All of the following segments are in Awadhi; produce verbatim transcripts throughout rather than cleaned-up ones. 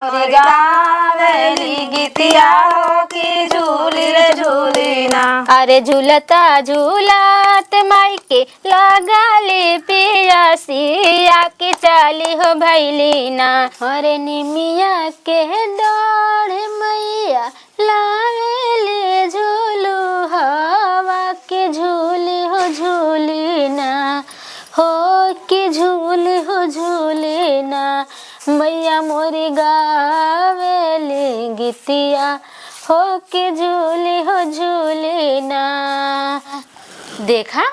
अरे गावेली गीतिया हो कि झूली रे झूली ना। अरे झूलता झूलत माई के लागली पियासिया कि चाली हो भैली ना। अरे निमिया के डाढ़ मैया लावेली झूलू हवा के झूली हो झूली ना, हो के झूली हो झूली ना, मैया मोरी गावेली गीतिया, हो के झूली हो झूली ना। देखा,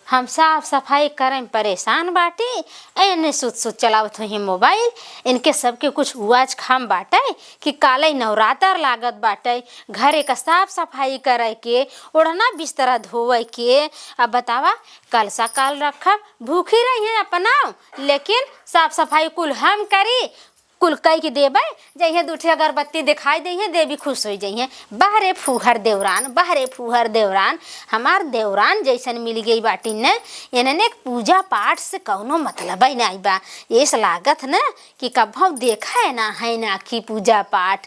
हम साफ सफाई करे में परेशान बाटी, एने सुत सुत चलावत होइहें मोबाइल। इनके सबके कुछ उआज खाम बाटे कि काले नवरातर लागत बाटे, घरे का साफ सफाई करे के, ओढ़ना बिस्तरा धोवे के। अब बतावा, कलसा काल रखब, भूखी रहिहें अपना, लेकिन साफ सफाई कुल हम करी, कुल कई के देबै, जइहें दू ठे अगरबत्ती देखाई दइहें, देवी खुश होइ जइहें। बहरे फूहर देवरान, बहरे फूहर देवरान, हमार देवरान जइसन मिल गई बाटिन न, इन्हने पूजा पाठ से कौनो मतलबै नाई बा। एस लागत न कि कभौ देखै ना है ना कि पूजा पाठ,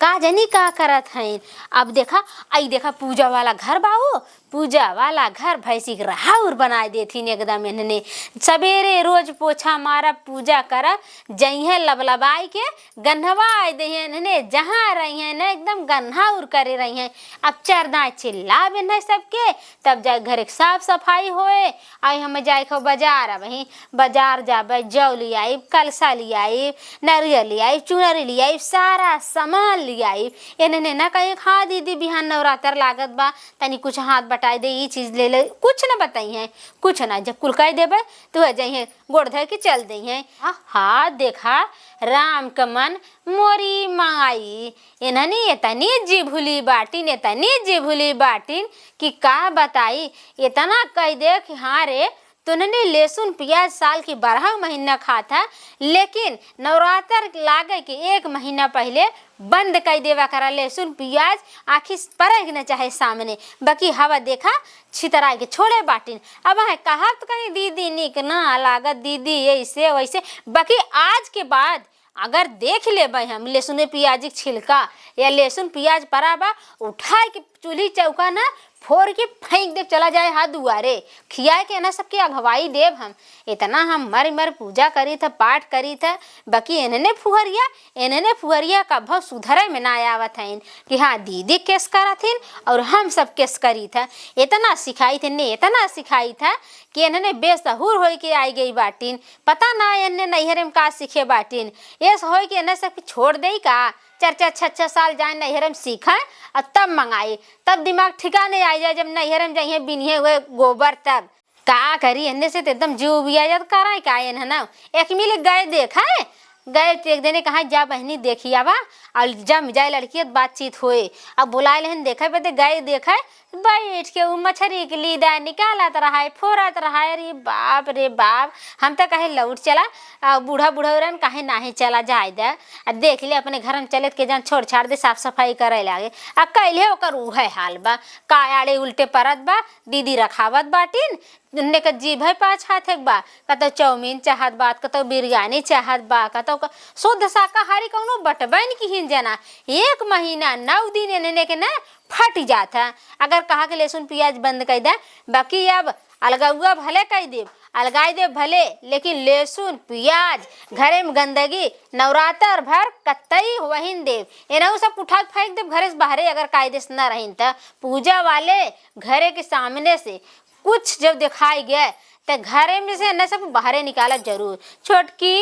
का जनी का करत हैं। अब देखा, आई देखा पूजा वाला घर बाऊ, पूजा वाला घर भैंसी के रहाउर बनाए देथिन एकदम। इन्हने सबेरे रोज पोछा मारब, पूजा करब, जइहें लबलबाई के गन्हवाए देहें। इन्हने जहाँ रहिहें न एकदम गन्हाउर करे रहिहें। अब चार दाएँ चिल्लाब इन्हें सबके, तब जाए घर के साफ सफाई होए। आई हम जाए खो बाजार, अब ही बाजार जाबे, जौ लियाइब, कलसा लियाइब, नरियल लियाइब, चुनरी लियाइब, सारा सामान लियाइब। इन्हने ना कहीं, हाँ दीदी बिहान नवरात्र लागत बा, तनी कुछ हाथ बटाई दे, ई चीज ले ले, कुछ न बताई हैं, कुछ ना। जब कुल कह देबे तो वह जइहें गोड़ धर के चल दइहें। हाँ, हाँ, देखा राम के मन मोरी माई, इन्हनी इतनी जिभुली बाटिन, इतनी जिभुली बाटिन कि का बताई। इतना कह दे कि हाँ रे, तुन्हनी लहसुन पियाज साल की बारह महीना खात है, लेकिन नवरात्र लागे के एक महीना पहिले बंद कइ देवा करा लहसुन पियाज, आँखी परे के न चाहे सामने। बाकी हवा देखा छितराए के छोड़े बाटिन। अब है कहत कहीं दीदी निक ना लागत, दीदी ऐसे वैसे, बाकी आज के बाद अगर देख लेबै हम लहसुन पियाज के छिलका या लहसुन पियाज परा बा, उठाए के चूल्ही चौका ना फोर के फेंक देब, चला जाए हा दुआरे। खियाए के ना सबके अगवाई देब हम। इतना हम मर मर पूजा करी थ, पाठ करी थ, बाकी एनने फुहरिया, एनने फुहरिया कभौ सुधरे में ना आवत हइन कि हाँ दीदी केस करत हिन और हम सब केस करी थ। इतना सिखाई थे ने, इतना सिखाई थ कि एनने बेसहूर होई के आई गई बाटिन। पता ना एनने नैहरे में का सीखे बाटिन। एस होई के एनने सब छोड़ देई का? चार चार छह छह साल जाए नैहरे में सीखे और तब मंगाई, तब दिमाग ठिकाने आई जाए। जब नैहरे में जाइए बिनिए हुए गोबर तब का करी? एन्ने से तो एकदम जीव उबिया जात, कराई का एन है ना। एक मिले गए देखे, गए तो एक दिने कहा जा बहनी देखी आवा, और जम जाए लड़की त बातचीत होए। अब बुलाए लेहन देखे बदे गए देखे, बैठ के उ मछरी के लीदा निकालत रहा है, फोड़त रहा है। अरे बाप रे बाप, हम तो कहे लौट चला, आ बूढ़ा बूढ़ा रहन कहे नाहीं चला जाए दे, आ देख ले अपने घर में चले के जान छोड़ छाड़ दे, साफ सफाई करे लागे। आ कैले ओकर उहे हाल बा, का आड़े उल्टे परत बा, दीदी रखावत बाटिन, उन्ने के जीभ है पाछा थे बा, कतौ चाउमीन चाहत बा, कतौ बिरयानी चाहत बा, कतौ क-, शुद्ध शाकाहारी कौनो बटबैन किहिन जना। एक महीना नौ दिन एन्हने के न फट जात है। अगर कहा के लहसुन पियाज बंद कइ दे, बाकी अब अलगौआ भले कइ देब, अलगाई देब भले, लेकिन लहसुन पियाज घरे में गंदगी नवरात्र भर कतई वहिन देब। एनहू सब उठा के फेंक देब घरे से बाहरे, अगर कायदे से न रहिन त। पूजा वाले घरे के सामने से कुछ जब देखाई गए, त घरे में से न सब बाहरे निकालब जरूर। छोटकी,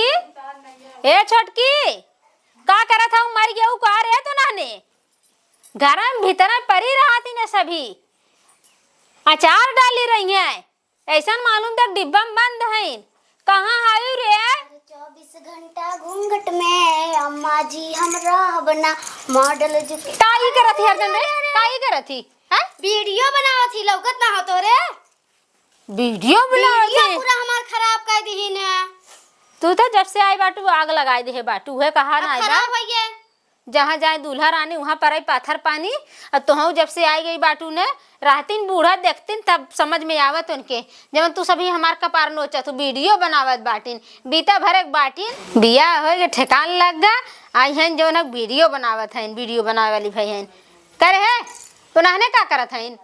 ए छोटकी, का करत हऊ? मर गयू का रे तू नहने? घर में भीतर परी रहती न सभी। अचार डाली रही हैं, ऐसन मालूम तक डिब्बा में बंद हैं। कहाँ हायू रे? चौबीस घंटा घूंघट में अम्मा जी हम रहब ना, मॉडल जुटे। का ई करत ही हरदम रे? का ई करत ही? हैं? वीडियो बनावत ही, लौकत ना हो तोरे? वीडियो बनावत वीडियो ही? पूरा हमार खराब कर दिही ना। तू तो जब से आई बाटू आग लगाई दे बाटू, है कहा ना अब आई बा? खराब होइए। जहाँ जाए दूल्हा रानी, उहाँ परइ पाथर पानी। अउर तोहउ जब से आइ गइ बाटू न, रहतिन बूढ़ा देखतिन, तब समझ में आवत उनके। जवन तू सभी हमार कपार नोचत हू, video बनावत बाटिन, बीता भरे के बाटिन, बियाह होइ के ठेकान लग गा, आई हइन जवन अब video बनावत हइन, video बनावे वाली भई हइन। करे है, तो नहने का करत हइन?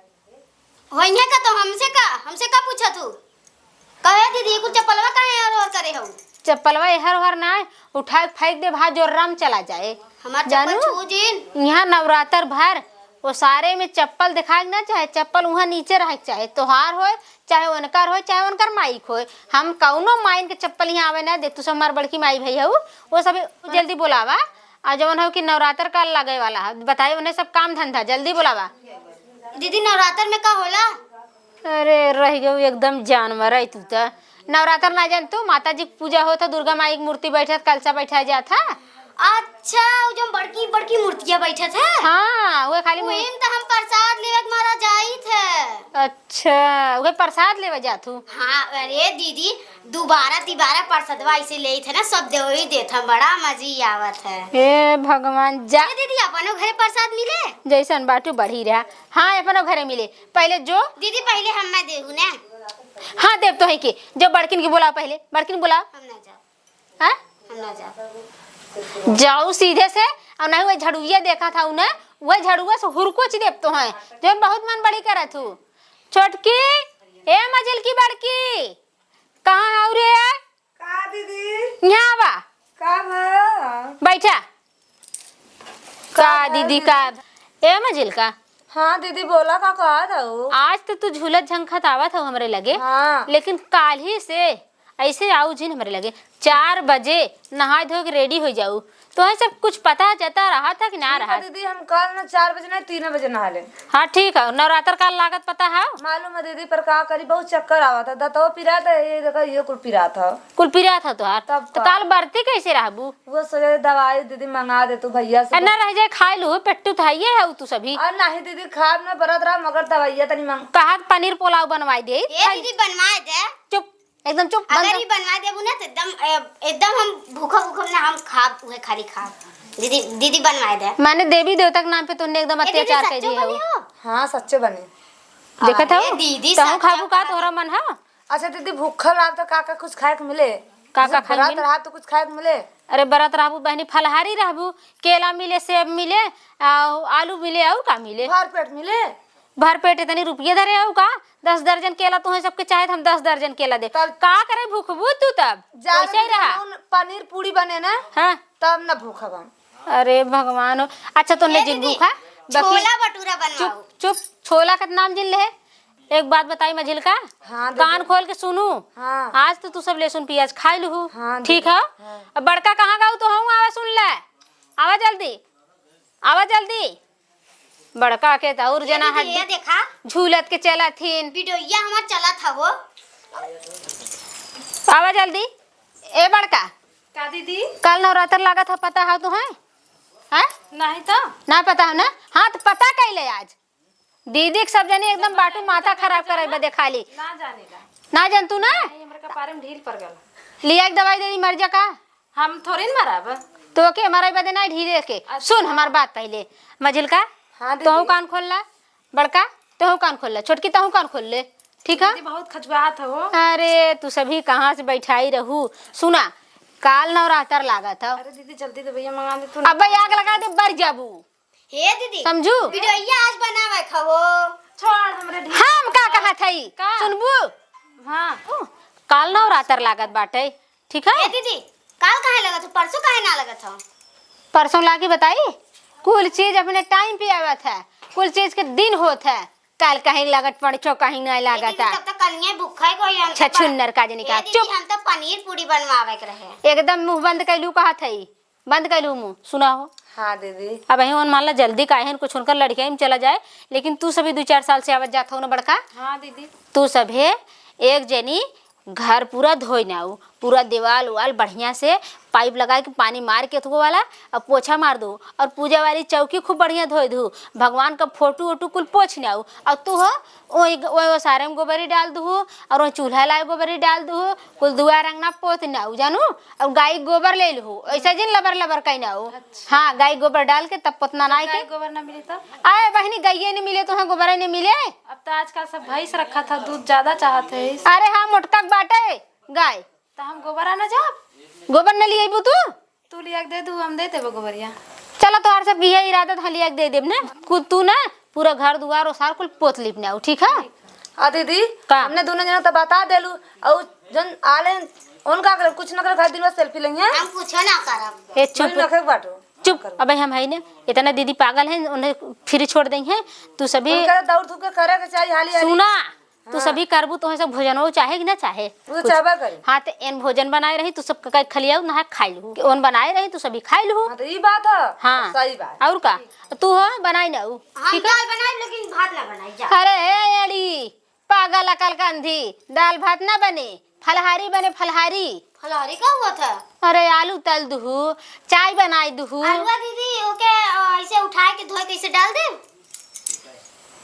होइहे का तो हमसे का, हमसे का पूछत हू? कहे दीदी, कुल चप्पलवा काहे एहर ओहर करे हऊ? चप्पलवा एहर ओहर ना, उठाए के फेंक दे, भाई जोर्रा में चला जाए। हमार चप्पल जानू, छू जिन। इहाँ नवरात्र भर ओसारे में चप्पल देखाए के ना चाहे, चप्पल उहाँ नीचे रहे के चाहे, तोहार होए, चाहे उनकर होए, चाहे उनकर माई के होए। हम कउनो माइन के चप्पल इहाँ आवे ना दे। तू सब हमार बड़की माई भई हऊ, वो सब जल्दी बोलावा। आ जवन हऊ कि नवरात्र का लगे वाला है, बताए उन्हें सब काम धंधा, जल्दी बोलावा। दीदी, नवरात्र में का होला? अरे, रहि गउ एकदम जानवर है तू त। नवरात्र ना जान तू, माता जी के पूजा होत ह, दुर्गा माई के मूर्ति बैठत, कलसा बैठाए जात ह। अच्छा, उ जो बड़की बड़की मूर्तियाँ बैठत है? हाँ, उहे खाली मूर्ति। वही में तो हम प्रसाद लेवे के मारा जाइत है। अच्छा, उहे प्रसाद लेवे जात हू? हाँ, अरे दीदी, दोबारा तिबारा प्रसादवा ऐसे लेइत है ना, सब देवई देत है, बड़ा मजी आवत है। हे भगवान, जा। अरे दीदी, अपनो घरे प्रसाद मिले? जैसन बाटू बढ़ी रहा। हाँ, अपनो घरे मिले। पहले जो। दीदी, पहले हम्मे देहू ना। हाँ, देब तोहे के। जो बड़किन के बुलाओ पहले, बड़किन बुलाओ। हम ना जाब। हाँ? हम ना जाब। जाऊ सीधे से, अउर नहीं वही झड़ुइया देखा था उन्हें, वही झड़ुआ से हुरकुच देब तोहे। जो बहुत मन बड़ी करत हू। छोटकी, ए मझिलकी बड़की, कहाँ हऊ रे? का दीदी? यहाँ आवा। का भा? बैठा। का का भा दीदी दीदी? का? ए मझिलका। हाँ दीदी, बोला, का कहत हऊ? आज तो तू झूलत झंखत आवत हऊ हमरे लगे, हाँ। लेकिन काल्हि से ऐसे आऊ जिन हमरे लगे। चार बजे नहाए धोए के ready होइ जाऊ। तोहे सब कुछ पता चलता रहा था कि ना ठीक है रहा? दीदी, हम कल ना चार बजे ना, तीन बजे नहा ले। हाँ, ठीक है। नवरात्र का लागत पता है? मालूम है दीदी, पर का करी, बहुत चक्कर आवत है, दतवा पिरात है, ये देखा, ये कुल पिरात है। कुल पिरात है तोहार? तब तो का? काल बरती कैसे रहबू? वो सोचे दवाई दीदी मंगा दे तू भैया से। आ, ना रह जाए, खाए लू, पेट्टू तो हइये है तू सभी। आ, नहीं दीदी, खाब ना, बरत रहा, मगर दवाइया तनी मंग- कहा पनीर पुलाव बनवाई दे। ए खाई- दीदी, बनवाए दे। चुप। एकदम चुप, बंद अगर कर। ई बनवा देबू ना, तो एकदम, ए, एकदम हम भूखब, भूखब ना, हम खाब, उहे खाली खाब। दीदी, दीदी बनवाए दे। माने देवी देवता के नाम पे तोहने एकदम ए, दीदी, अत्याचार कर सच्चो दिए हो। बनी हो? हाँ, सच्चो बनी। देखत अरे, हो? दीदी, तहूँ सच्चो खाबू का, बनी। तोहरा मन हा? अच्छा दीदी, भूखल रहा तो का, का कुछ खाए के मिले? का, का जैसे खाए के बरात मिले? रहा तो कुछ खाए के मिले? अरे, बरात रहबू बहनी, फलहारी रहबू, केला मिले, सेब मिले, आ, आलू मिले, और का मिले? भर पेट मिले? भर पेट इतनी रुपये धरे हऊ का? दस दर्जन केला तुहें सबके चाहे तो हम दस दर्जन केला दे। तब का करे भूखबू तू तब? जावे वैसे ही दीदी, रहा। जौन पनीर पूड़ी बने ना, हाँ। तब ना भूखब हम। अरे भगवान हो। अच्छा, तोहने ए जिन दीदी, भूखा, बाकी छोला भटूरा बनवाओ। चुप, चुप, छोला का नाम जिन ले। एक बात बताई मझिलका, हाँ दीदी। कान खोल के सुनू। हाँ। आज तो तू सब लहसुन प्याज खाई लू। हाँ दीदी, ठीक है? हाँ। अब बड़का कहाँ गाऊ तो हूँ, आवा सुन ले, आवा जल्दी, आवा जल्दी। बड़का के त और ए जना दीदी, हड्डी ये देखा। झूलत के चलत हिन। वीडियोया हमार चलत ह हो। आवा जल्दी। ए बड़का। का दीदी? कल नवरात्र लागत ह, पता ह तुहें? हैं? नहीं तो। ना पता ह ना? हाँ, तो पता कैले आज। दीदी के सब जनी एकदम बाटू माथा खराब करे बदे खाली। ना जाने ला। ना जानतू ना? नहीं, हमरे कपारे में ढील पड़ गल। लिया एक दवाई दे दी, मर जा का? हम थोड़ी न मरब। तो के मराई बदे ना ढीले के। अच्छा। सुन हमार बात पहले, मझिलका, हाँ दीदी। तोहू कान खोल ला, बड़का, तोहू कान खोल ला, छोटकी तोहू कान खोल ले, ठीक है? दीदी बहुत खजुआत हो। अरे तू सभी कहाँ से बैठाई रहू? सुना, काल नवरात्र लागत हो। अरे दीदी जल्दी दवाइया मंगा दे तू। अब आग लगा दे, बर जाबू। हे दीदी, समझू? वीडियोया आज बनावे खबो। छोड़ हमरे ढील हम का कहत हई? का? सुनबू? हाँ। काल नवरात्र लागत बाटे, ठीक है? ए दीदी, काल काहे लगत हो? परसों काहे ना लगत हो? परसों लागी बताई, कुल चीज अपने टाइम पे आवत है, कुल चीज के दिन होत है। काल कहीं लगत परसों कहीं नहीं ए लागत दीदी, है। तब तक कलिए भूखा ही कोई हम तो छछुन्नर का जनी ए का। दीदी, चुप। हम तो पनीर पूरी बनवावे के रहे। एकदम मुंह बंद कैलू कहत हई, बंद कैलू मुंह, सुना हो। हाँ दीदी। अब यही उन मान ला जल्दी काहे न कुछ उनकर लड़किया में चला जाए, लेकिन तू सभी दो चार साल से आवत जात हो ना बड़का। हाँ दीदी। तू सभे एक जनी घर पूरा धोई ना आऊ, पूरा देवाल उवाल बढ़िया से पाइप लगाए के पानी मार के थुको वाला, और पोछा मार दू, और पूजा वाली चौकी खूब बढ़िया धोए दू, भगवान का फोटो वोटो कुल पोछ न्याऊ, और तू हो ओही ग-, ओही ओसारे में गोबरी डाल दू, और वही चूल्हा लाए गोबरी डाल दू, कुल दुआर अंगना पोत न्याऊ जानू, और गाय गोबर ले लू, ऐसा जिन लबर लबर कहीं ना हो। अच्छा। हाँ, गाय गोबर डाल के तब पोतना नाई गाय के। गोबर ना मिले तब? आए बहिनी, गाइये नहीं मिले तो है, गोबर नहीं मिले। अब तो आजकल सब भैंस रखा था, दूध ज्यादा चाहत है। अरे हाँ, मोटका के बाटे गाय। तो हम गोबर आना जाब? गोबर न लिएबू तू? तू लिया के दे दू, हम दे देबो गोबरिया। चलो, तोहार सब इहे इरादा था, लिया के दे देब ना। कु-, तू ना पूरा घर दुआर ओसार कुल पोत लिप ना, ठीक है? आ दीदी, का? हमने दोनों जना तो बता देलू, और जन आले उनका करे, कुछ न करे, खाली दिन भर सेल्फी लेंगे। हम कुछ ना करब। ए, चुप। बोल रखे बाटो। चुप। अबे हम है ना, इतना दीदी पागल हैं, उन्हें फिर छोड़ देंगे। तू सभी उनका दौड़ धूप के करे के चाहिए, हाली हाली। सुना, तू हाँ। सभी करबू तो सब भोजन हो चाहे कि ना चाहे वो कुछ। चाहबा करी। हाँ, तो एन भोजन बनाए रही, तू सब कई खलियाऊ ना खाई लू। ओन बनाए रही, तू सभी खाई लू। हाँ, तो ई बात है। हाँ। सही बात। और का? तू हो बनाई ना ऊ। हम ठीक है? दाल बनाई, लेकिन भात ना बनाई जा। अरे हे एड़ी, पागल अकल का अंधी, दाल भात ना बने, फलहारी बने, फलहारी। फलहारी का हुआ था? अरे आलू तल दुहू, चाय बनाई दुहू। आलूआ दीदी, ओके, अ, ऐसे उठाए के धोए के ऐसे डाल दे।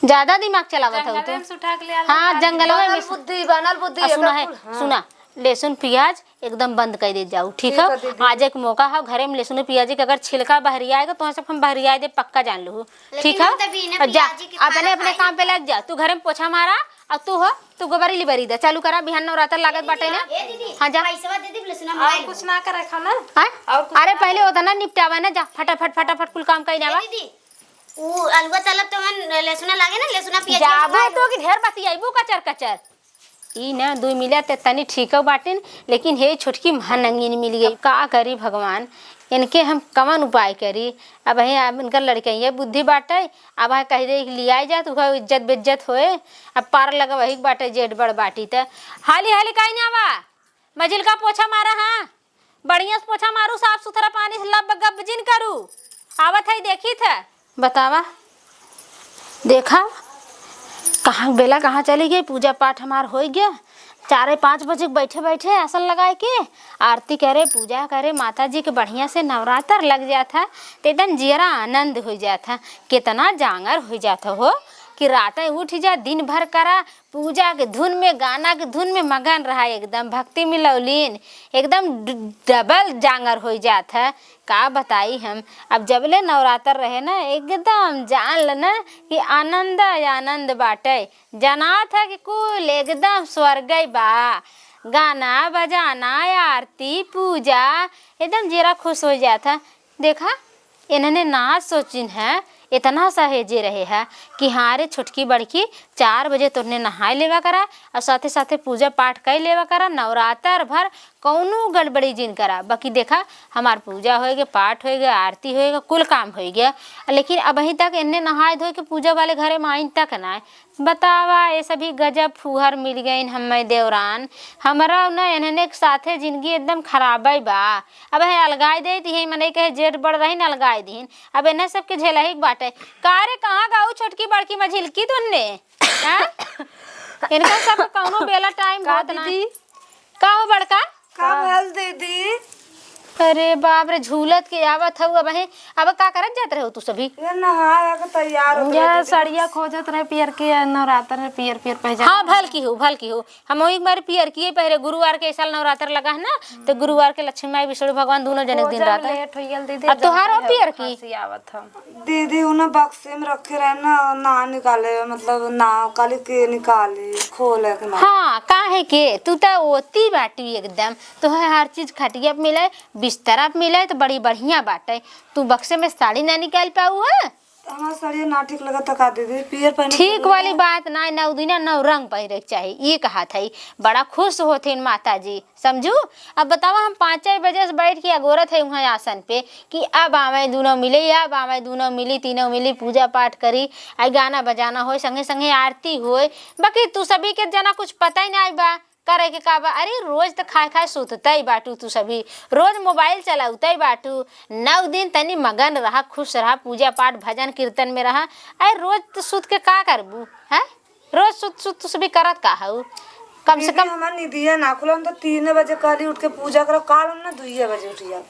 ज्यादा दिमाग चलावत हो जंगलवे तू। में से उठा के ले आलू हाँ, डाल दे। जंगलवे में बनल से। बुद्धि, बनल बुद्धि, आ, सुना एकर है, कुल, हाँ। सुना, लहसुन प्याज एकदम बंद कर दे जाऊ, ठीक ठीक है? है दीदी। आज एक मौका है, घरे में लहसुन प्याज के अगर छिलका बहरिया आएगा तो हम बहरिया दे, पक्का जान लू, लेकिन ठीक है? हम तभी इन्हें अब जा, प्याज के खाना अपने अपने खाए काम पे ना। लग जा, तू घरे में पोछा मारा, और तू हो, तू गोबरी लिबरी दे, चालू करा, बिहान नवरात्र लागत बाटे ना। ए दीदी, हाँ, जा। पैसवा दे दी, लहसुन और मोबाइल कुछ ना करे खाना? हाँ? और कुछ अरे ना पहले करे? उतना निपटावा ना, जा, फटाफट, फटाफट कुल काम कई ए नावा। दीदी, ऊ अलुआ तलब तो मन लहसुन लागे ना, लहसुन प्याज के जाबू मोबाइल। तो कि ढेर बतियाइबू कचर कचर। ई ना दुई मिला ते तनी ठीकौ बाटिन, लेकिन हे छोटकी महानंगिन मिल गई। अब का करी भगवान, इनके हम कवन उपाय करी? अब हे, अब इनकर लड़कइया बुद्धि बाटे, अब हे कह दे कि लियाई जा, तो ओकर इज्जत बेइज्जत होए। अब पार लगवही के बाटे, जेठ बड़ बाटी त हाली हाली काहे ना आवा, मझिल का पोछा मारा, हाँ। बढ़िया से पोछा मारू, साफ सुथरा पानी से लब गब जिन करू। आवत है, देखी थे। बतावा, देखा, कहाँ बेला कहाँ चली गई? पूजा पाठ हमार होइ गया। चारे पाँच बजे के बैठे बैठे आसन लगाए के आरती करे, पूजा करे, माता जी के बढ़िया से नवरात्र लग जात है, तो एकदम जियरा आनंद हो जात है। कितना जांगर हो जात हो कि रात उठ जा, दिन भर करा, पूजा के धुन में, गाना के धुन में मगन रहा, एकदम भक्ति में लौलीन, एकदम ड-, डबल जांगर होइ जात है। का बताई हम, अब जबले नवरात्र रहे ना, एकदम जान ल ना कि आनंद आनंद बाटे। जनात है कि कुल एकदम स्वर्गै बा, गाना बजाना, आरती, पूजा, एकदम जियरा खुश होइ जात है। देखा, इन्हने ना सोचिन है, इतना सहेजे रहे है कि हाँ रे छोटकी बड़की चार बजे तोरने नहाए लेवा करा और साथे साथे पूजा पाठ कइ लेवा करा, नवरात्र भर कौनो गड़बड़ी जिन करा। बाकी देखा, हमार पूजा होएगे, पाठ होएगे, आरती होएगे, कुल काम होएगे, लेकिन अबहीं तक इन्हने नहाए धोए के पूजा वाले घरे में आइन तक ना। बतावा, ये सभी गजब फूहर मिल गइन हम्मे देवरान। हमरा न इन्हने के साथे जिंदगी एकदम खराबे बा। अब है अलगाई देत, इहे मनई कहे जेठ बड़ रहिन, अलगाई दीन। अब इन्हें सबके झेलही के बाटे। का रे, कहाँ गाऊ छोटकी बड़की मझिलकी दुन्ने? हैं? इनका सब कौनो बेला टाइम का होत ना। दीदी? का हो बड़का? का भल दीदी? अरे बाप रे, झूलत के आवत हऊ। अब है, अब का करत जात रहे हो तू सभी? ये नहाए के तैयार होत रहे जा दीदी। सड़िया खोजत रहे पियर के, नवरात्र में पियर पियर पहचान। हाँ, भल की हो, भल की हो। हम वही मारे पियर किए पहरे, गुरुवार के साल नवरात्र लगा है ना, तो गुरुवार के लक्ष्मी माई विष्णु भगवान दोनों जने के दिन खोजे में रहता है। लेट हो गया दीदी, अब तोहार जनता हो है पियर की? खांसी आवत हम। दीदी, उन्हें बक्से में रखे रहे ना, ना निकाले, मतलब ना काली के निकाले, खोले के ना। हाँ, काहे के? तू तो ओती बाटी एकदम, तोहे हर चीज खटिया पे मिले, बिस्तरा पे मिले, तो बड़ी बढ़िया बाटे। तू बक्से में साड़ी ना निकाल पाऊ है? हमार साड़िया ना ठीक लगत का दीदी, पियर पहने ठीक के वाली बोला। बात ना, नौ दिना नौ रंग पहिरे के चाही, ई कहत है। बड़ा खुश होथिन माता जी, समझू। अब बतावा, हम पाँचे बजे से बैठ के अगोरत है वहाँ आसन पे कि अब आवे दोनों मिली, अब आवे दोनों मिली, तीनों मिली, पूजा पाठ करी, आई गाना बजाना होए, संगे संगे आरती होए। बाकी तू सभी के जना कुछ पता ही ना बा करे के का बा। अरे रोज त खाए खाए सुतते ही बाटू तू सभी, रोज मोबाइल चलाउते ही बाटू। नौ दिन तनी मगन रहा, खुश रहा, पूजा पाठ भजन कीर्तन में रहा। अरे रोज त सुत के का करबू, हैं? रोज सुत सुत तू सभी करत का हऊ? कम से दीदी, कम। हमार निदिया ना खुला, हम तो तीन बजे कहली उठ के पूजा करो, काल हम ना दुइये बजे उठिया।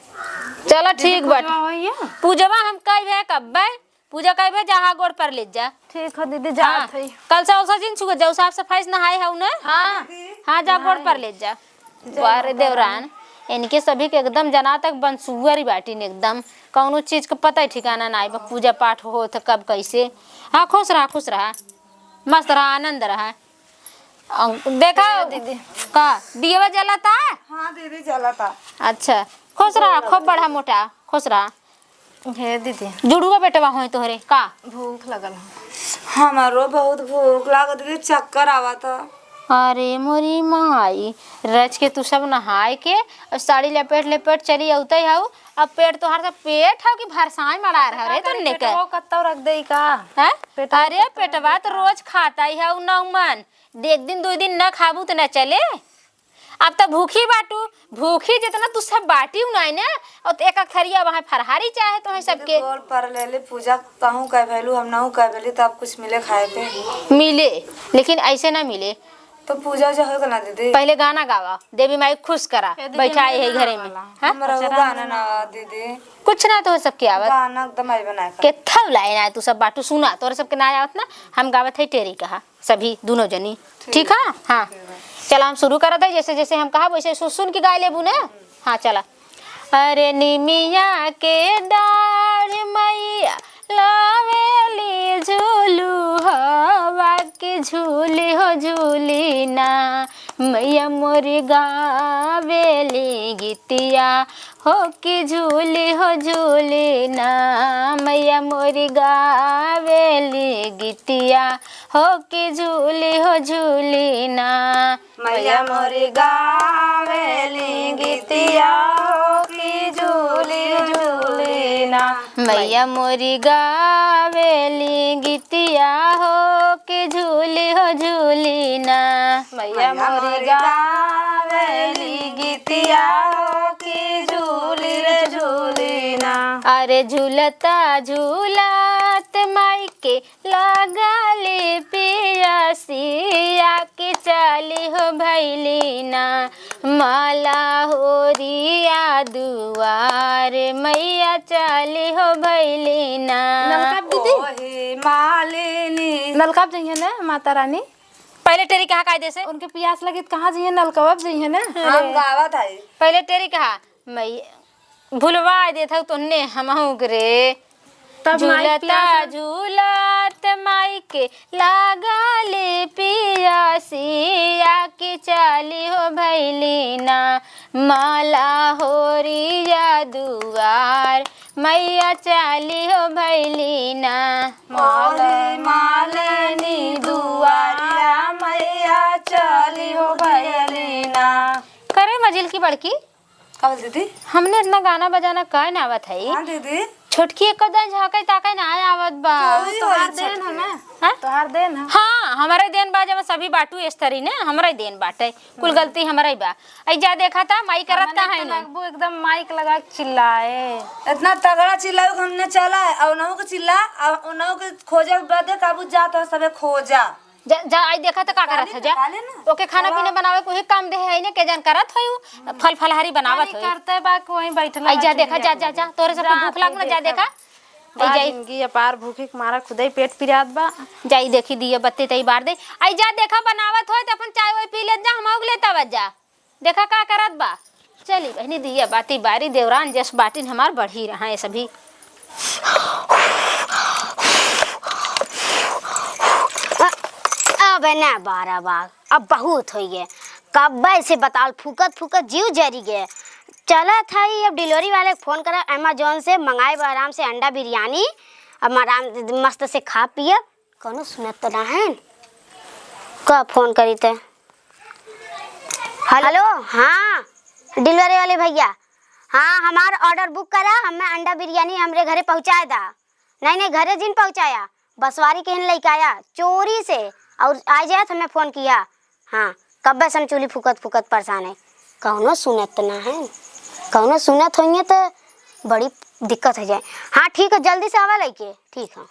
चलो ठीक बाटे। पूजवा होइए? पूजवा हम कई भे कब्बे, पूजा कई भे जहाँ गोड़ पर ले जा। ठीक है दीदी, जात हाँ, है। कल से औसा जिन छुआ जाऊ, साफ सफाई से नहाए हऊ ना? हाँ। हाँ, जा गोड़ पर ले जा। जय वाह रे माता देवरान, रानी। इनके सभी के एकदम जना तक बनसुअरी बाटिन एकदम, कौनो चीज के पता ही ठिकाना ना आइबा, पूजा पाठ होत कब कैसे। हाँ, खुश रहा, खुश रहा, मस्त रहा, आनंद रहा। अं, देखा ए दीदी। का दियवा जलता? हाँ दीदी, जलता। अच्छा, खुश रहा, खूब बढ़ा मोटा, खुश रहा। हे दीदी। जुड़ुआ बेटवा होई तोहरे का? भूख लगल है। हमारो बहुत भूख लागत दीदी, चक्कर आवत है। अरे मोरी माई, रच के तू सब नहाए के और साड़ी लपेट लपेट चली अउते हऊ। अब पेट तोहार सब पेट हऊ कि भरसाई मड़ा रहा रे तन्ने के? पेटवा कत्ता रख दे का? हैं? पेटवा अरे कत्ता पेटवा रख तो दे का? रोज खाता ही हऊ नौमन, एक दिन दो दिन न खाबू तो न चले। अब त भूखी बाटू, भूखी जितना तू सब बाटी उनाई ना, और एक एक थरिया वहाँ फरहारी चाहे तो है सबके। गोड़ पर ले ले पूजा, तहूँ कह भैलू, हम नहूँ कह भैली, तब कुछ मिले खाए पे। मिले, लेकिन ऐसे ना मिले। तो पूजा उजा होगा ना दीदी? पहले गाना गावा, देवी माई खुश करा, ए दीदी, बैठा हमरे है ना घरे में। आवाला। हाँ? हमरा वो पचरा गाना ना ना आवा दीदी। कुछ ना तो सबके आवत। गाना एकदम आई बनाए का। के थव लाए ना तू सब बाटू सुना, तोरे सबके ना आवत ना, हम गावत है टेरी कहा। सभी दोनों जनी। ठीक। ठीक है? हाँ। ठीक है। चला हम शुरू करत है, जैसे जैसे हम कहा वैसे सुन सुन के गाय लेबू ना। हाँ चला। अरे निमिया के डाढ़ मैया लावेली झूलू हवा के झूली हो झूली ना। मैया मोरी गावेली गीतिया हो कि झूली हो झूली ना। मैया मोरी गावेली गीतिया हो कि झूली हो झूली ना। मैया मोरी गावेली गीतिया हो कि झूली हो झूली ना। मैया मोरी गावेली गीतिया हो कि झूली हो झूली ना। मैया मोरी गावेली गीतिया हो कि झूली रे झूली ना। अरे झूलता झूलत माई के लागली पियासिया कि चाली हो भैली ना। माला होरिया दुआर मैया चाली हो भैली ना। नलका दीदी। ओही मालिनी। नलका जइहे ना माता रानी। पहले टेरी कहा कायदे से? उनके पियास लगी त कहाँ जइहे? नलकवा जइहे ना। हम गावत हई। पहले टेरी कहा, मई-, भुलवा देत हऊ तोहने हमहू के रे। तब माई झूलता पियास लग- झूलत माई के लागले पियासिया कि चाली हो भैली ना। माला होरिया दुआर मैया चाली हो भैली ना। माले मालिनी दुआरिया मैया चाली हो भैली ना। करे मजिल की बड़की। का बोल दीदी? हमने इतना गाना बजाना काहे ना आवत है? हाँ दीदी। छोटकी एक दाई झांके ताके ना आवत बा। तो वही तोहार होई देन है छोटकी। ना? हाँ? तोहार देन है। हाँ, हमारे देन बा, जब सभी बाटू एस्तरी ने, हमरे देन बाटे। कुल गलती हमरे बा। आई जा देखा था, माई करत का है ना? लगबू एकदम माइक लगा के चिल्लाए। इतना तगड़ा चिल्लाओ कि हमने चला है, और उन्हों के चिल्ला, और उन्हों के खोजे बदे काबू जा तो सबे खोजा। जा, जा, आई देखा त का करत है, जा। निकाले ना। ओके खाना पीना बनावे के वही काम दे है, इन्हें के जान करत है, उ फल फलहारी बनावत है। करते बा, कोई बैठल आई जा देखा, जा, जा, जा, तोरे सबके भूख लागल, जा देखा। आई जा। जिंदगी अपार भूखे के मारा खुदे पेट पिरात बा। जाई देखी दिए बत्ती तई बार दे। आई जा देखा बनावत होय त अपन चाय वाय पी लेत जा, हम आउग लेता बा जा। देखा का करत बा। चली बहनी दिया बाती बारी देवरान जस बाटिन हमार बढ़ी रहा है सभी। अ-, अब ना बारह बार, अब बहुत होइ गए। कब्बे से बताल फूकत फूकत जीव जरी गए। चलत हई अब डिलीवरी वाले के फोन करब, Amazon से मंगाए बा आराम से अंडा बिरयानी। अब आराम मस्त से खा पियब। कौनो सुनत तो ना है? का फोन करी ते? हेलो, हाँ, डिलीवरी वाले भैया, हाँ, हमार ऑर्डर बुक करा, हमें अंडा बिरयानी हमरे घरे पहुँचाए दा। नहीं, नहीं, घरे जिन पहुँचाया, बसवारी के हिन लेके आया चोरी से, और आ जाए तो हमें फोन किया। हाँ, कब्बे से हम चूल्ही फूकत फूकत परेशान है, कौनो सुनत तो ना है, कौनो सुनत होइए तो बड़ी दिक्कत हो जाए। हाँ, ठीक है, जल्दी से आवा लेके, ठीक है।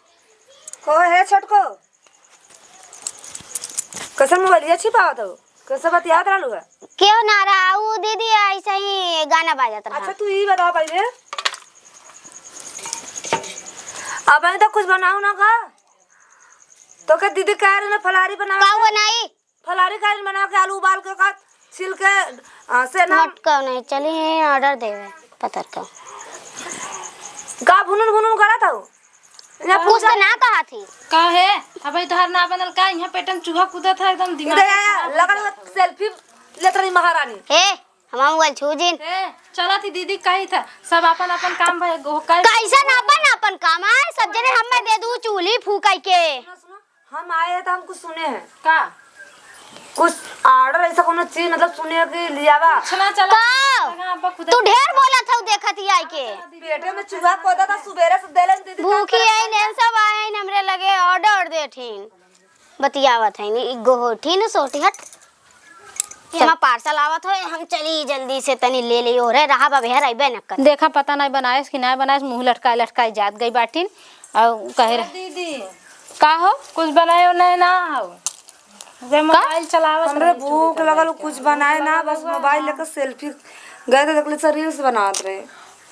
को है छोटको? कैसन मोबाइलिया छिपावत हो? कैसे बतियात रहलू है? केहू ना रहा, ऊ दीदी ऐसे ही गाना बाजत रहा। अच्छा, तू ई बताओ पहिले, अबहीं तक कुछ बनाऊ ना का? तोके दीदी कहे रहे ना फलारी बनावे का के? बनाई? फलारी का बनावे के, आलू उबाल के का छिल के, आ, से ना। मोटका नहीं, चली है order देवे पतर का। का भुनुन भुनुन करत हऊ? यहाँ कुछ पूछा तो ना कहा थी। का है? अबे तोहार ना बनल का? यहाँ पेट में चूहा कूदत है, एकदम दिमाग इधर आया, खराब हो लगल जात है। Selfie लेत रही महारानी। ए, हमार मोबाइल छू जिन। ए, चलत ही दीदी कही था, सब अपन अपन काम भाई गो-, काहे कैसन अपन अपन काम है? सब जने हमें दे दू, चूल्ही फूकाई के। सुनो, सुनो, हम आए हैं तो हम कुछ सुने हैं। का? कुछ order ऐसा कोनो चीज मतलब सुने कि लियावा? कुछ ना चला, का? लगा अब खुदा तू ढेर बोलत हऊ, देखत ही आई के। पेटे में चूहा कूदा था, सुबेरे से देले दीदी काम भूखी करत आइन, है। एन सब आइन हमरे लगे order देठिन। बतियावत है नी, ई गोहठी न सोटी हट। चल। एमा parcel आवत है, हम चली जल्दी से तनी ले ले। ओरे रहा बा, भेर अइबे न कर। देखा, पता नहीं बनाएस कि नहीं बनाएस, मुंह लटकाए लटकाए जात गई बाटिन। और कहे ए रहे, दीदी, का हो? कुछ बनाए उनाए ना हो? वे का? मोबाइल चलावत हमरे रही, भूख चूड़ी लगल, चलावत कुछ रही। बनाए ना, बस मोबाइल लेकर selfie गए तो देखले से reels बनावत रहे।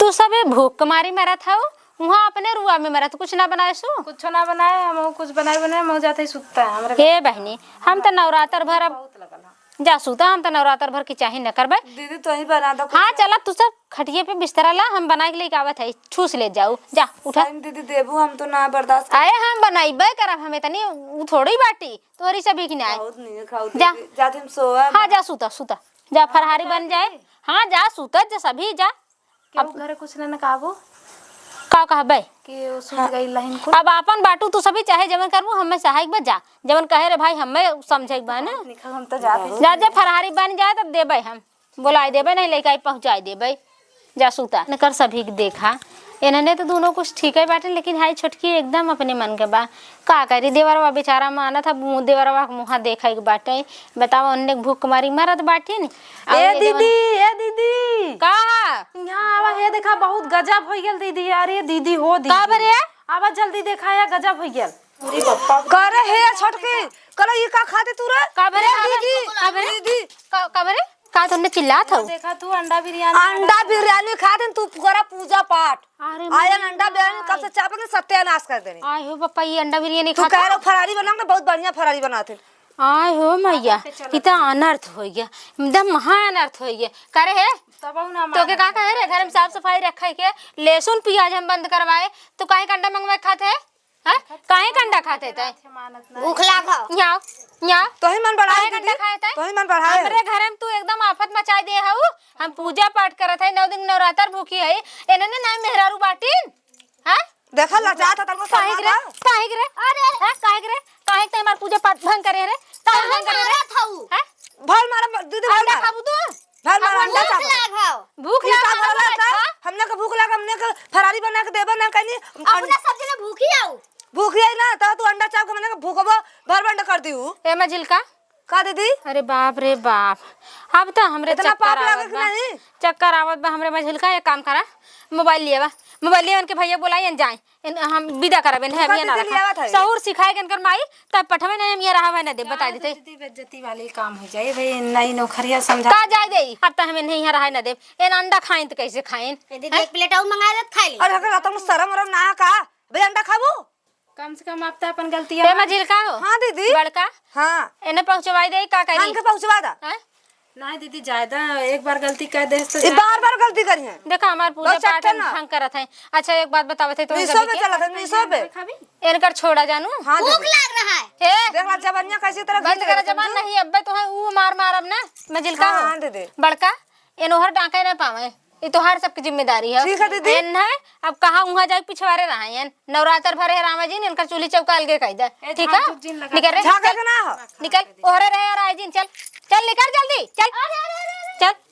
तू सबे भूख के मारी मरत हऊ, उहाँ अपने रुआ में मरत, कुछ ना बनाए सु? कुछ ना बनाए, हम कुछ बनाए बनाए, हम जाते ही सुतता है हमरे। हे बहिनी, हम तो नवरात्र भर अब बहुत लगल है। जा सुता, हम तो नवरात्र भर की चाही न करबे। दीदी, तो ही बना दो कुछ। हाँ, चला, तू सब खटिए पे बिस्तरा ला, हम बनाए के लेके आवत है, छूस ले जाऊ, जा, उठा। टाइम दीदी देबू, हम तो ना बर्दाश्त कर। अरे, हम बनाइबे करब, हमें तनी उ थोड़ी बाटी, तोहरी सभी की ना। बहुत नहीं खाऊ जा। दीदी, जाते हम सोवा। हाँ, जा सुता, सुता, जा, फरहारी बन जाए। हाँ, जा सुता, जा सभी जा। केहू अब घरे कुछ ना न कहबो? का कहबे? कि वो सुन हाँ। गई लहिन कुल। अब आपन बाटू तू सभी, चाहे जवन करबू, हमें सहायक बा, जा। जवन कहे रे भाई, हमें समझे के बा ना। निकल, हम तो जाते। जा, जा, फरहारी बन जाए, तब देबे हम। बोलाए देबे, नहीं लेके आई, पहुँचाए देबे। जा सूता। इनकर सभी के देखा, इन्हने तो दोनों कुछ ठीक है बाटे, लेकिन हाई छोटकी एकदम अपने मन के बा। का करी, देवरवा बेचारा मानत ह, मुँह देवरवा के मुँहा देखे के बाटे। बतावा, उन्ने के भूख मारी मरत बाटिन। आ ए ये जवन दीदी, ए दीदी। का? यहाँ आवा, हे देखा, बहुत गजब होइ गेल दीदी। अरे दीदी हो दीदी। का बरे? आवा जल्दी देखा, या गजब होइ गेल। करे हे छोटकी, करे ई का खाती तू रे? का बरे? ए दीदी, का बरे? दीदी। का, का बरे? का तुमने चिल्लात हो? देखा तू अंडा बिरयानी। अंडा बिरयानी खा दिन तू, पूरा पूजा पाठ। अरे आयन माई। अंडा बिरयानी कब से चाप के सत्यानाश कर देनी। आय हो पप्पा, ये अंडा बिरयानी तू खाता? कह रहे फरारी बनाऊंगा, बहुत बढ़िया फरारी बनाते। आय हो मैया, आदत पे चलत ई तो है। अनर्थ हो गया, एकदम महा अनर्थ हो गया। करे है? तब ना तो के मानत का है। कहे रे, घर में साफ सफाई रखे के, लहसुन प्याज हम बंद करवाए, तो काहे के अंडा मंगवाए खात है? हैं? काहे के अंडा खाते तै? मानत ना। भूख लाग हौ। न्याव, न्याव। तोही मन बढ़ाए काहे के अंडा दीदी, खाए तै? तोही मन बढ़ाए। हमरे घर में तू एकदम आफत मचाए दे हऊ। हम पूजा पाठ करत है, नौ दिन नवरात्र भूखी है। एने ने ना मेहरारू बाटिन। हैं? देखा, लजात है, तनको काहे के रे? शर्मा बा। काहे के रे? अरे। हैं? काहे के रे? काहे के तै हमार पूजा पाठ भंग करे रे? काहे काहे भंग करे रे? मारत हऊ? हैं? भल मारा, दीदी, भल अंडा मारा। खाबू तू? भल मारा, अब अंडा भूख चाप। लाग हौ। भूख ई लाग का हौ, बोला अंडा था? खा। हमने के भूख लाग, हमने के फरारी बना के देबे ना कहनी। अपना सब जने भूखी आऊ। भूखी आई ना, तो तू अंडा चाप के मने के भूखबो भर बंड कर दिहू। ए मझिलका। का दीदी? अरे बाप रे बाप, अब तो हमरे इतना चक्कर पाप आवत लागे कि बा। नहीं? चक्कर आवत बा हमरे मझिलका। एक काम करा, मोबाइल लियावा, मोबाइल लियावा, इनके भैया बोलाई, इन जाए, इन हम विदा करब, इन्हें तू अभी का ना दीदी रखा। लियावत है? सहूर सिखाए के इनकर माई, तब पठवे नहीं, हम ये रहा ना दे, बता देते। दीदी, बेइज्जती वाली काम हो जाए भाई, नई नौकरिया समझा। का जाए दे, अब तो हम इन्हें यहाँ रहा ना दे। इन अंडा खाइन तो कैसे खाइन? ए दीदी, हैं? एक प्लेट और मंगा लेत, खा ले। अरे, अगर तुम शर्म वरम ना का? बे, अंडा खाबू? कम से कम आप तो अपन गलतियाँ ए मान मझिलका हो। हाँ, दीदी। बड़का। हाँ। एने पहुँचवाई दे, का करी? हमके पहुँचवा दा। हैं? नहीं दीदी, ज्यादा एक बार गलती कर दे तो ई जा- बार बार गलती करी है। देखा, हमार पूजा बहुत पाठ चट्टे ना। भंग करत है। अच्छा, एक बात बतावत है, तुम मीशो सभी पे के चलत है, मीशो पे। खाबी? इनकर छोड़ा जानू। हाँ, भूख दीदी। लाग रहा है। ए, देख ला, जबनिया कैसी तरह बंद घींच करा, गई, जबान समझू? नहीं, अब्बे तो है, ऊ मार मार अब ना, मझिलका हाँ, हो। हाँ, दीदी। बड़का, एनोहर डांका ना पावे। ई तोहार सबके जिम्मेदारी है। ठीक है दीदी। एन है, अब कहाँ उहाँ जाए पिछवारे रहा है, एन नवरात्र भरे है रामा जी, इनकर चूल्ही चौका अलगे कह दे। ए, ठीक है? झाड़ झुक जिन लगा। निकल रे, झाँका चल। के ना हो। निकल, ओहरे रहे और आए जिन, चल। चल, निकल जल्दी, चल। अरे, अरे, अरे, अरे। चल।